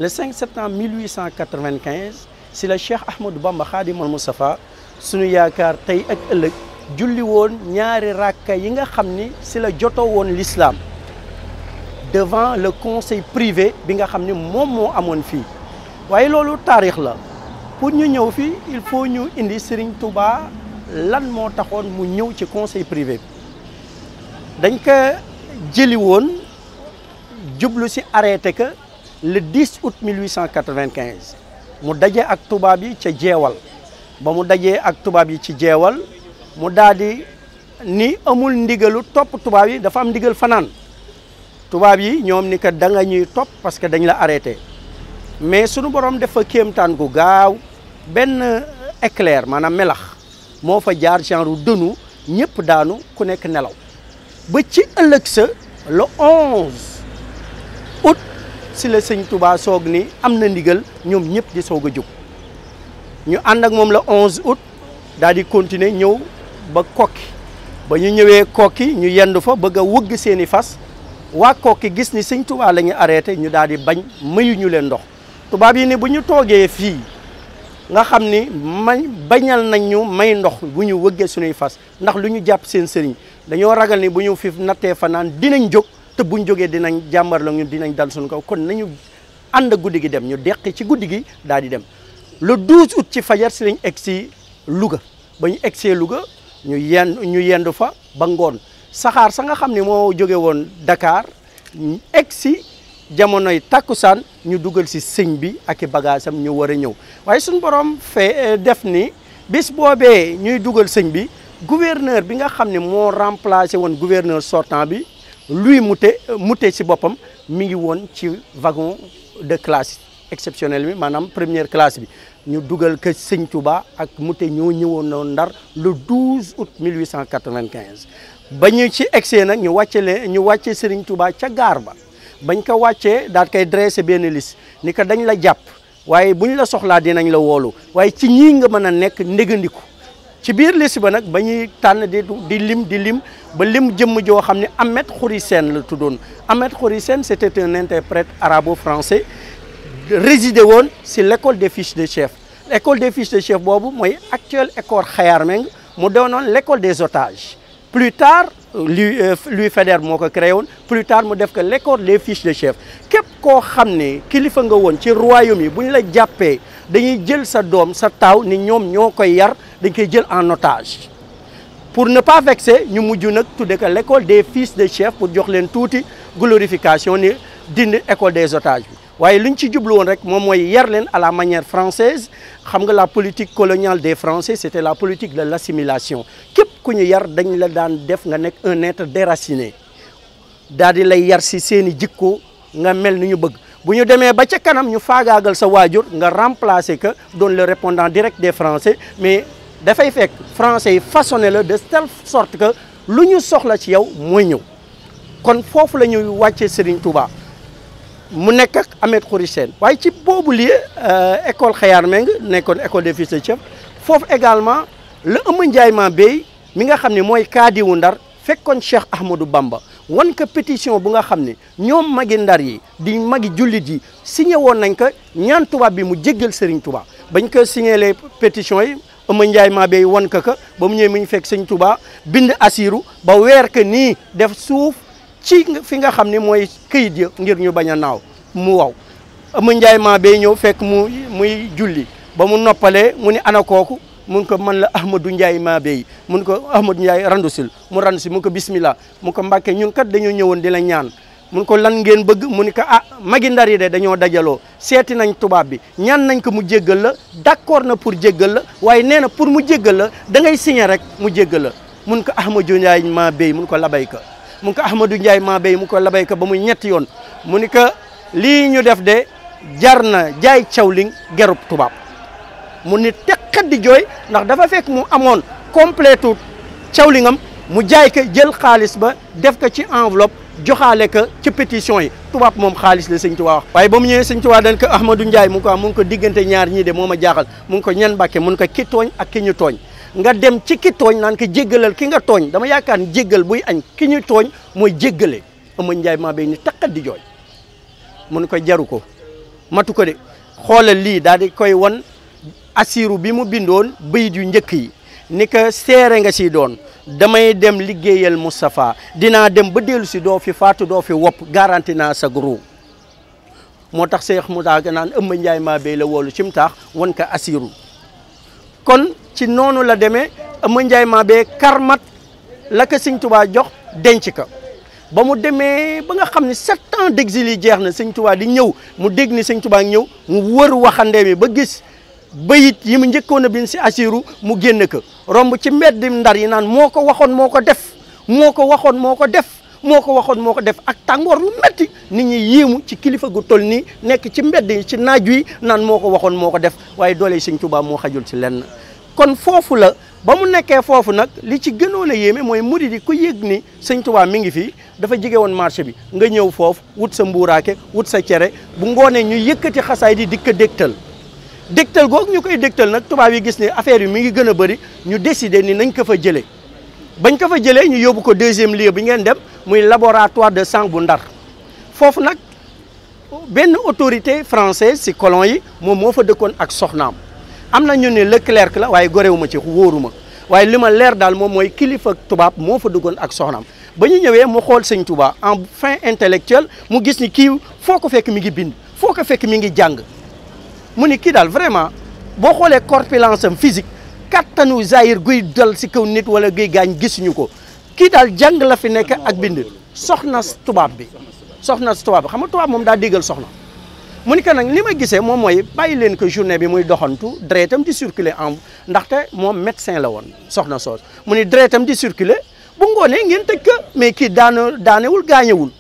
le 5 septembre 1895 si la Cheikh Ahmadou Bamba Khadimal Moustapha sunu yaakaar tey ak ëllëg julli woon ñaari rakka yi nga xam ni si la jotoo woon l'islam devant le conseil privé bi nga xam ni moom moo amoon fii waaye loolu taarix la pour ñu ñëw fii il faut ñu indi Serigne Touba lan moo taxoon mu ñëw ci conseil privé bi dañ ko jëli woon jublu si arrêté que le 10 août 1895 mu daje ak tubaab yi ca jeewal ba mu dajee ak tubaab yi ci jeewal mu daal di ni amul ndigalu topp tubaab yi dafa am ndigal fanaan tubaab yi ñoom ni que da nga ñuy topp parce que dañ la arrêté mais sunu borom dafa kéemtaan gu gaaw benn éclair maanaam melax moo fa jaar genre dënu ñëpp daanu ku nekk nelaw ba ci ëllëg sa le 11 août si la sëñ Touba soog ni am na ndigal ñoom ñëpp di soog a jóg ñu ànd ak moom le 11 août daal di continuer ñëw ba kokki ba ñu ñëwee kokki ñu yendu fa bëgg a wëgg seeni fas waa kokki gis ni sëñ Touba la ñu arrêté ñu daal di bañ mayu ñu leen ndox tubaab yi ni bu ñu toogee fii nga xam ni bañal nañ ñu may ndox bu ñu wëggee suñuy fas ndax lu ñu jàpp seen sëriñ dañoo ragal ni bu ñu fi nattee fanaan dinañ jóg te buñ jógee dinañ jàmbar la ñu dinañ dal suñu kaw kon nañu ànd guddi gi dem ñu deqi ci guddi gi daal di dem le 12 août ci fajar si lañ egg si Louga ba ñu egg see Louga ñu yendu fa ba ngoon saxaar sa nga xam ne moo jóge woon Dakar egg si jamonoy takkusaan ñu dugal si sëñ bi ak i bagaasam ñu war a ñëw waaye suñu borom def ni bis boobee ñuy dugal sëñ bi gouverneur bi nga xam ne moo remplacé woon gouverneur sortant bi Louis Moutet si boppam mi ngi woon ci wagon de classe exceptionnel bi maanaam première classe bi ñu dugal que sëñ Touba ak Moutet ñoo ñëwoon noonu Ndar le 12 août 1895 ba ñu ci egsee nag ñu wàcce Serigne Touba ca gaar ba bañ ko wàccee daal koy dressé benn liste ni que dañ la jàpp waaye buñ la soxlaa dinañ la woolu waaye ci ñii nga mën a nekk ndégandiku ci biir liste ba nag ba ñuy tànn di lim ba lim jëmm joo xam ne Ahmed Khoury Sène la tuddoon Ahmed Khoury Sène c'était un interprète arabo-français résidé woon si l'école des fiches de chef l'école des fiches de chef boobu mooy actuelle école Khayar Meng mu doonoon l'école des otages plus tard Louis Faidherbe moo ko créé woon plus tard mu def ko l'école des fiches de chef képp koo xam ne kilifa nga woon ci royaume yi bu ñu la jàppee dañuy jël sa doom sa taaw ni ñoom ñoo koy yar dañ koy jël en otage pour ne pas vexer ñu mujj nag tudde ko l'école des fils de chef pour jox leen tuuti glorification ni dindi école des otages bi waaye lu ñu ci jublu woon rek moom mooy yar leen à la manière française xam nga la politique coloniale des Français c'était la politique de l'assimilation képp ku ñu yar dañ la daan def nga nekk un être déraciné daal di lay yar si seeni jikko nga mel ni ñu bëgg bu ñu demee ba ca kanam ñu faagaagal sa waajur nga remplacer que doon le répondant direct des Français mais dafay fekk français yi façonné la de telle sorte que lu ñu soxla ci yow mooy ñëw kon foofu la ñuy wàccee Serigne Touba mu nekk ak Ahmed Khoury Sène waaye ci boobu lii école Khayar Meng nekkoon école des fils de chef foofu également la Ëmma Ndiaye Mabéye mi nga xam ne mooy kaadiwu Ndar fekkoon Cheikh Ahmadou Bamba wan ko pétition bu nga xam ne ñoom magi Ndar yi di magi jullit yi signé woon nañ ko ñaan tubaab bi mu jéggal Serigne Touba bañ ko signé les pétitions yi Ëmma Ndiaye Mabéye wan ko ba mu ñëwee mu ñu fekk Serigne Touba bind asiru ba weer que nii def suuf ci fi nga xam ne mooy këyit ya ngir ñu bañ a naaw mu waw Ëmma Ndiaye Mabéye ñëw fekk muy julli ba mu noppalee mu ni ana kooku mun ko man la Ahmadou Ndiaye Mabéye mun ko Ahmadou Ndiaye randusil mu randusi mun ko bismillah mun ko Mbàkke ñun kat dañoo ñëwoon di la ñaan mun ko lan ngeen bëgg mu ni ko ah magi Ndar yi de dañoo dajaloo seeti nañ tubaab bi ñaan nañ ko mu jéggal la d'accord na pour jéggal la waaye nee na pour mu jéggal la da ngay signer rek mu jéggal la mun ko Ahmadou Ndiaye Mabéye mun ko labayka mun ko Ahmadou Ndiaye Mabéye mun ko labayka ba muy ñetti yoon mu ni ko lii ñu def de jar na jaay cawling gerub tubaab mu ni teqat di jooy ndax dafa fekk mu amoon complétu cawlingam mu jaay ko jël xaalis ba def ko ci enveloppe joxaale ko ci pétition yi tubaab moom xaalis la sëñ Tuubaa wax waaye ba mu ñëwee sëñ Tuubaa dañ ko Ahmadou Ndiaye mu ngi ko diggante ñaar ñii de moo ma jaaxal mu ngi ko ñan Mbàkke mun ko ki tooñ ak ki ñu tooñ nga dem ci ki tooñ naan ko jéggalal ki nga tooñ dama yaakaar ni jéggal buy añ ki ñu tooñ mooy jéggale Ëmma Ndiaye Mabéye ni teqat di jooy mun ko jaru ko matu ko de xoolal lii daal di koy won asiru bi mu bindoon bayit yu njëkk yi ni ko seere nga si doon damay dem liggéeyal Moustapha dinaa dem ba dellu si doo fi faatu doo fi wopp garanti naa sa guru moo tax Cheikh Moussa naan ëmb Njaay maa bay la woolu ci mu taax wan ko asiru kon ci noonu la demee ëmb Njaay maa bay karmat la ko Sëñ Tuubaa jox denc ko ba mu demee ba nga xam ne 7 ans d'exil yi jeex na Sëñ Tuubaa di ñëw mu dégg ni Sëñ Tuubaa ñëw mu wër waxande mi ba gis bayit yi mu njëkkoon a bind si asiru mu génn ko romb ci mbedd Ndar yi naan moo ko waxoon moo ko def moo ko waxoon moo ko def moo ko waxoon moo ko def ak tàngoor lu metti nit ñi yéemu ci kilifa gu toll nii nekk ci mbedd yi ci naaj wi naan moo ko waxoon moo ko def waaye doole Sëñ Tuubaa moo xajul ci lenn kon foofu la ba mu nekkee foofu nag li ci gënoon a yéeme mooy murid yi ku yëg ni Sëñ Tuubaa mi ngi fii dafa jege woon marché bi nga ñëw foofu wut sa mbuuraake wut sa cere bu ngoonee ñu yëkkati xasaay di ko dégtal dégtal googu ñu koy dégtal nag tubaab yi gis ne affaire yi mi ngi gën a bëri ñu décider ni nañ ko fa jëlee bañ ko fa jëlee ñu yóbbu ko 2e lieu bi ngeen dem muy laboratoire de sang bu Ndar foofu nag benn autorité française si colon yi moom moo fa dëkkoon ak soxnaam am na ñu ne Leclerc la waaye gorewu ci wóoruma waaye li ma leer daal moom mooy kilifa tubaab moo fa dëkkoon ak soxnaam ba ñu ñëwee mu xool Sëñ Tuubaa en fin intellectuel mu gis ni kii foo ko fekk mi ngi bind foo ko fekk mi ngi jàng mu ni kii daal vraiment boo xoolee corpulence am physique kattanu zahir guy dal si kaw nit wala guy gaañ gisuñu ko kii daal jàng la fi nekk ak bind soxna tubaab bi xam nga tubaab moom daa déggal soxna mu ni que nag li ma gisee moom mooy bàyyi leen ko journée bi muy doxantu deretam di circuler en ndaxte moom médecin la woon soxna soos mu ni deretam di circuler bu ngoonee ngeen tëj ko mais kii daanewul gaañewul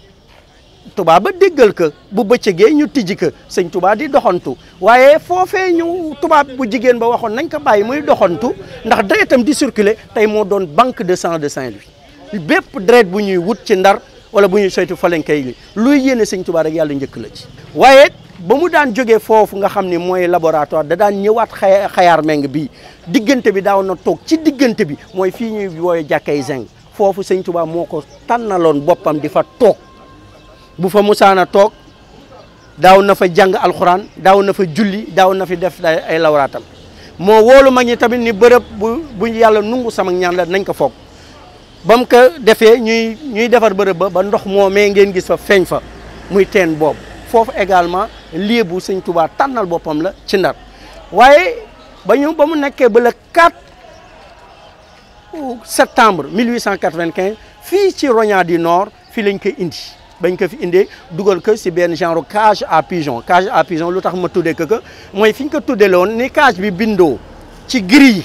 tubaab ba déggal ko bu bëccëgee ñu tijji ko Sëñ Tuubaa di doxantu waaye foofee ñu tubaab bu jigéen ba waxoon nañ ko bàyyi muy doxantu ndax deretam di circuler tey moo doon banque de sang de Saint-Louis bépp deret bu ñuy wut ci Ndar wala bu ñuy soytu fa lañ koy luy yéene Sëñ Tuubaa rek yàlla njëkk la ci waaye ba mu daan jógee foofu nga xam ni mooy laboratoire da daan ñëwaat xayaar meng bii diggante bi daaw na toog ci diggante bi mooy fii ñuy wooye jàkkay Zeng foofu Sëñ Tuubaa moo ko tànnaloon boppam di fa toog bu fa musaana toog daaw na fa jàng alxuraan daaw na fa julli daaw na fi def ay lawraatam moo wóolu mag ñi tamit ni bërëb bu yàlla nungu sama ñaan la nañ ko foog ba mu ko defee ñuy defar bërëb ba ndox moomee ngeen gis fa feeñ fa muy teen boobu foofu également lieu bu Sëñ Tuubaa tànnal boppam la ci Ndar waaye ba mu nekkee ba le 4 septembre 1895 fii ci Rognan du Nord fii lañ koy indi bañ ko fi indee dugal ko si benn genre cage à pigeon lu tax ma tuddee ko mooy fi ñu ko tuddee loon ni cage bi bindoo ci grille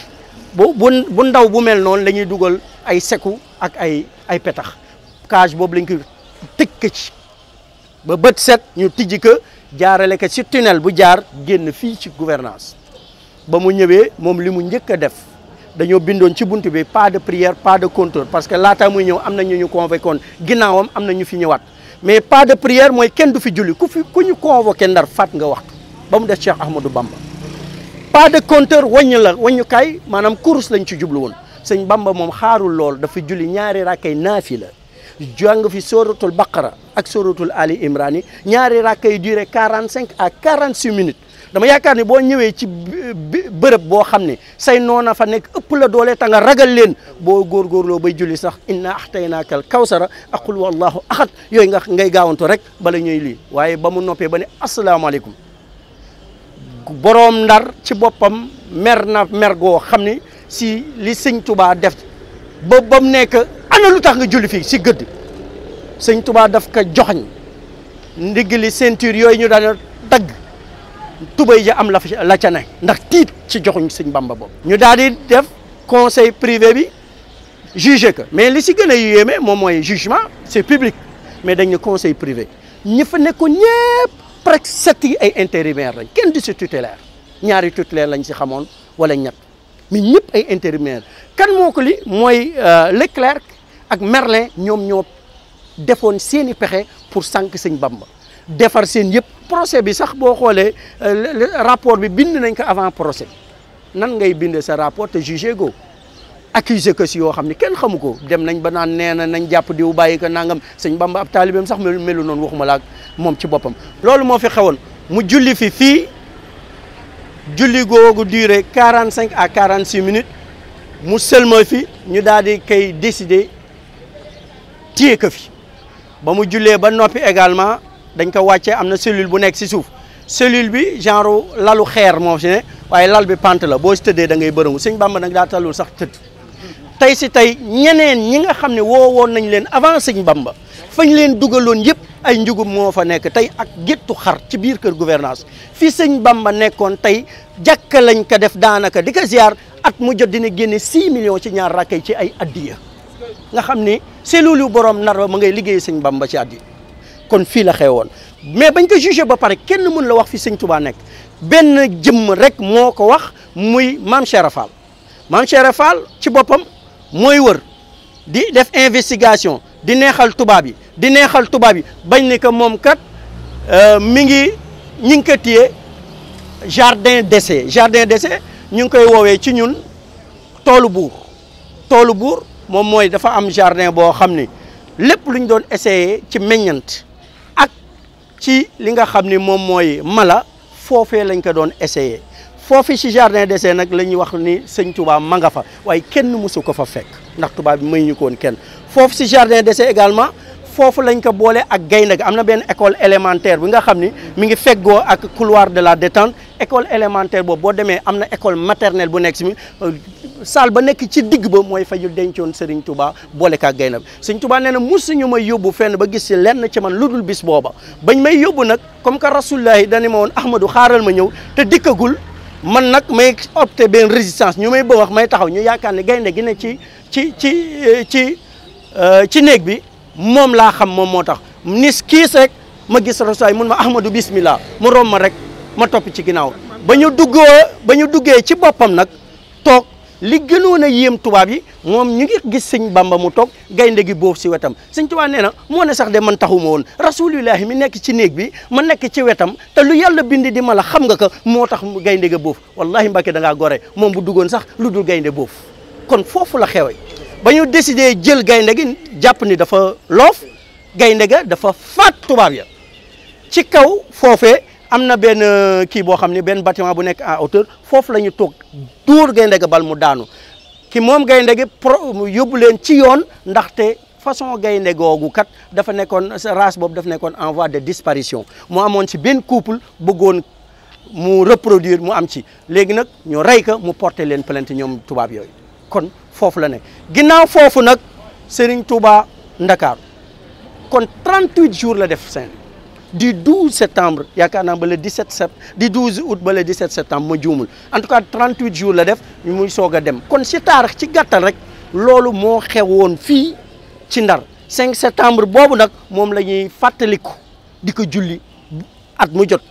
bu ndaw bu mel noonu la ñuy dugal ay seku ak ay petax cage boobu lañ ko tëj ko ci ba bët set ñu tijji ko jaarale ko ci tunnel bu jaar génn fii ci gouvernance ba mu ñëwee moom li mu njëkk a def dañoo bindoon ci buntu bi pas de prière pas de compteur parce que laata muy ñëw am na ñu convoqué woon ginnaawam am na ñu fi ñëwaat mais pas de prière mooy kenn du fi julli ku ñu convoqué Ndar faat nga waxtu ba mu def Cheikh Ahmadou Bamba pas de compteur wàññukaay maanaam course lañ ci jublu woon Sëñ Bamba moom xaarul lool dafa julli ñaari rakkay naafila jàng fi sóoratul Baqara ak sóoratul Ali Imran yi ñaari rakkay duré 45 à 46 minutes dama yaakaar ni boo ñëwee ci bërëb boo xam ne say noona fa nekk ëpp la doole ta nga ragal leen boo góorgóorloo bay julli sax inna axtaynaakal kawsara ak qul wallahu ahad yooyu ngay gaawantu rek bala ñuy lii waaye ba mu noppee ba ne asalaamaaleykum boroom Ndar ci boppam mer na mer goo xam ne si li Sëñ Tuubaa def ba mu nekk ana lu tax nga julli fii si gëdd Sëñ Tuubaa daf ko joxañ ndigli ceinture yooyu ñu daan dagg tubay ja am la ca ne ndax tiit ci joxuñ Sëñ Bamba boobu ñu daal di def conseil privé bi jugé que mais li si gën a yéeme moom mooy jugement c'est public mais dañ ne conseil privé ñi fa nekkoon ñëpp presque 7 yi ay intérimaire lañ kenn du si tutélaire ñaari tutélaire lañ si xamoon wala ñett mais ñëpp ay intérimaire kan moo ko li mooy Leclerc ak Merlin ñoom ñoo defoon seeni pexe pour sànq Sëñ Bamba defar seen yëpp procès bi sax boo xoolee rapport bi bind nañ ko avant procès nan ngay binde sa rapport te jugé go accusé ko si yoo xam ne kenn xamu ko dem nañ ba naan nee na nañ jàpp diw bàyyi ko nangam Sëñ Bamba ab taalibeem sax melu noonu waxuma la ak moom ci boppam loolu moo fi xewoon mu julli fi julli googu duré 45 à 46 minutes mu sëlma fi ñu daal di koy décider téye ko fi ba mu jullee ba noppi également dañ ko wàccee am na cellule bu nekk si suuf cellule bi genre lalu xeer moo si ne waaye lal bi pant la boo si tëddee da ngay bërëngu sëñ Bamba nag daa talul sax tëdd tey si tey ñeneen ñi nga xam ne woowoon nañ leen avant sëñ Bamba fañ leen dugaloon yëpp ay njugum moo fa nekk tey ak géttu xar ci biir kër gouvernance fii sëñ Bamba nekkoon tey jàkka lañ ko def daanaka di ko ziar at mu jot dina génne 6 millions ci ñaar rakkay ci ay addiya nga xam ni cellule yu borom nar ba ma ngay liggéey sëñ Bamba ci addi kon fii la xewoon mais bañ ko jugé ba pare kenn mën la wax fi sëñ Touba nekk benn jëmm rek moo ko wax muy Mame Cheikh Fall Mame Cheikh Fall ci boppam mooy wër di def investigation di neexal tubaab yi bañ ne que moom kat mi ñi ngi ko téye jardin d'essai ñu ngi koy woowee ci ñun toolu buur moom mooy dafa am jardin boo xam ni lépp lu ñu doon essayé ci meññant ak ci li nga xam ni moom mooy mala foofee lañ ko doon essayé foofu ci jardin d'essai nag la ñuy wax ni sëñ Touba ma nga fa waaye kenn mësu ko fa fekk ndax tubaab bi may ñu ko woon kenn foofu ci jardin d'essai également foofu lañ ko boole ak gaynde am na benn école élémentaire bi nga xam ni mi ngi feggoo ak couloir de la détente école élémentaire boobu boo demee am na école maternelle bu nekk si mi salle ba nekk ci digg ba mooy fa ñu dencoon Serigne Touba boole ka ak gaynde Serigne Touba nee na musuñu may yóbbu fenn ba gis ci lenn ci man lu dul bis booba bañ may yóbbu nag comme que rasulullahi dani ma woon Ahmadou xaaral ma ñëw te dikkagul man nag may opté benn résistance ñu may ba wax may taxaw ñu yaakaar ne gaynde gi ne ci néeg bi moom laa xam moom moo tax nis kiis rek ma gis rasulaay mun ma Ahmadou bismillah mu rom ma rek ma topp ci ginnaaw ba ñu duggee ci boppam nag toog li gënoon a yéem tubaab yi moom ñu ngi gis sëñ Bamba mu toog gaynde gi boobu si wetam sëñ Tuubaa nee na moo ne sax de man taxuma woon rasulillahi mi nekk ci néeg bi ma nekk ci wetam te lu yàlla bindi di ma la xam nga ko moo tax gaynde ga boofu wallahi Mbàkke da ngaa gore moom bu duggoon sax lu dul gaynde boofu kon foofu la xewe ba ñu décidé jël gaynde gi jàpp ni dafa loof gaynde ga dafa faat tubaab ya ci kaw foofee am na benn kii boo xam ne benn bâtiment bu nekk en hauteur foofu la ñu toog dóor gaynde ga bal mu daanu ki moom gaynde gi yóbbu leen ci yoon ndaxte façon gaynde googu kat dafa nekkoon race boobu dafa nekkoon en voie de disparition mu amoon ci benn couple bëggoon mu reproduire mu am ci léegi nag ñu rey ko mu porter leen plainte ñoom tubaab yooyu kon foofu la ne ginnaaw foofu nag Serigne Touba Ndakaaru kon 38 jours la def Saint du 12 septembre yaakaar naa ba le 17 du 12 août ba le 17 septembre ma juumul en tout cas 38 jours la def ñu muy soog a dem kon si taarix ci gàttal rek loolu moo xewoon fii ci Ndar 5 septembre boobu nag moom la ñuy fàttaliku di ko julli at mu jot